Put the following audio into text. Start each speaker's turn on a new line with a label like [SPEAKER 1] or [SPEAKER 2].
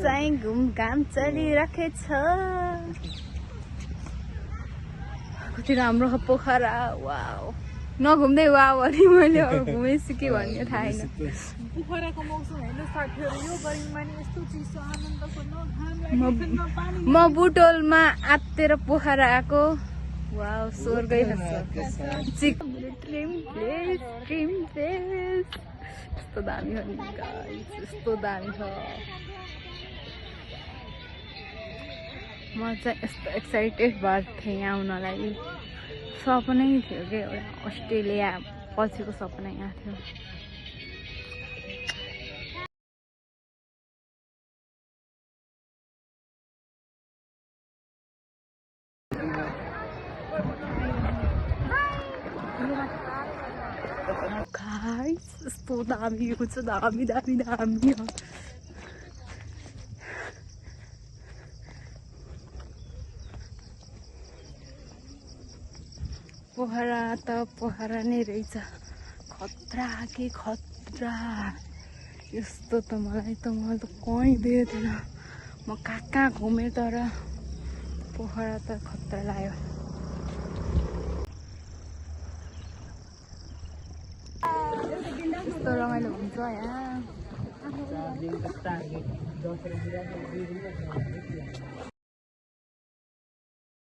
[SPEAKER 1] चाहिँ घुमघाम चलिरहेछ। कति राम्रो छ पोखरा। वाउ नघुम्दै वाउ भने मैले अरू घुमेछु के भन्ने थाहा छैन।
[SPEAKER 2] पोखराको मौसम हेर्नु साथीहरू यो गरिमा नि यस्तो चिसो आनन्दको घाम लाग्यो पानी
[SPEAKER 1] म बुटोलमा आत्तेर पोखरा आएको। वाउ स्वर्गै ड्रिम प्लेस यस्तो दामी छ नि गाइस, यस्तो दामी छ। म चाहिँ यस्तो एक्साइटेड भएको थिएँ यहाँ आउनलाई। सपनै थियो कि एउटा अस्ट्रेलिया पछिको सपना यहाँ थियो। गाइस यस्तो दामी हो छ, दामी दामी दामी हो। पोखरा त पोखरा नै रहेछ, खतरा के खतरा। यस्तो त मलाई त कहीँ देखेको थिएन। म कहाँ घुमेँ तर पोखरा त खतरा लाग्यो। यस्तो रमाइलो हुन्छ यहाँ।